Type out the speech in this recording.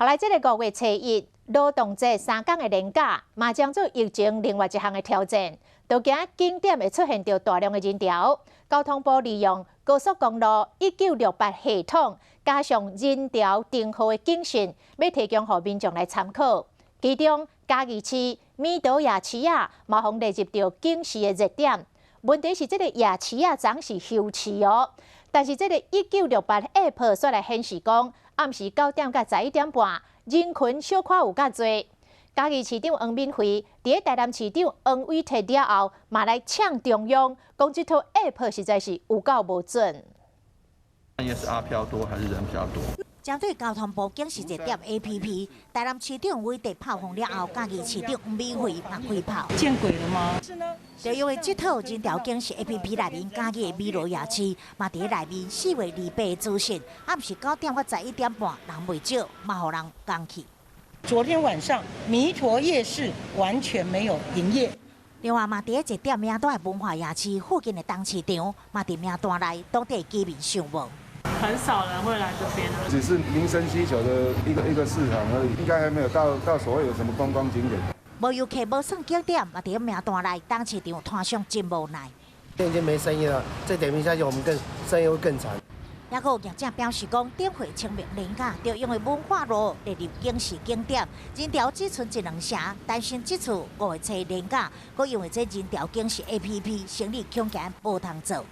好來，這个5月初1勞動節3工的連假，嘛將做疫情另外一項的挑戰。都驚景點會出現著大量的人潮。交通部利用高速公路1968系統，加上人潮燈號的警訊，欲提供予民眾來參考。其中嘉義市彌陀夜市仔，嘛予列入著警示的熱點。問題是這个夜市仔昨是休市哦，但是這个1968 App 煞來顯示講，暗時9點到11點半，人群小可有較濟。嘉義市長黃敏惠佇咧台南市長黃偉哲了後，嘛來嗆中央，講這套 App 實在是有夠無準。也是阿飄多還是人比較多？針對交通部警示熱點 APP，台南市長偉哲炮轟了後，嘉義市長黃敏惠嘛開炮。見鬼了嗎？就因為這套人潮警示 APP 內面，嘉義的美羅夜市嘛佇內面4月28的資訊，暗時9點到11點半人袂少，嘛予人講去。昨天晚上彌陀夜市完全沒有營業。另外嘛，佇咧熱點名單的文化夜市附近的東市場，嘛佇名單內，當地居民想無。很少人會來這邊啊。只是民生需求的一個一個市場而已，應該還沒有到所謂有什麼觀光景點。無遊客無算景點，嘛佇咧名單內，東市場攤商真無奈。已經沒生意了，再點名下去，我們更生意會更慘。也閣有業者表示講，頂回清明連假，就因為文化路列入警示景點，人潮只賰一兩成，擔心這次5月初連假，閣因為這人潮警示 APP，生意恐驚無通做。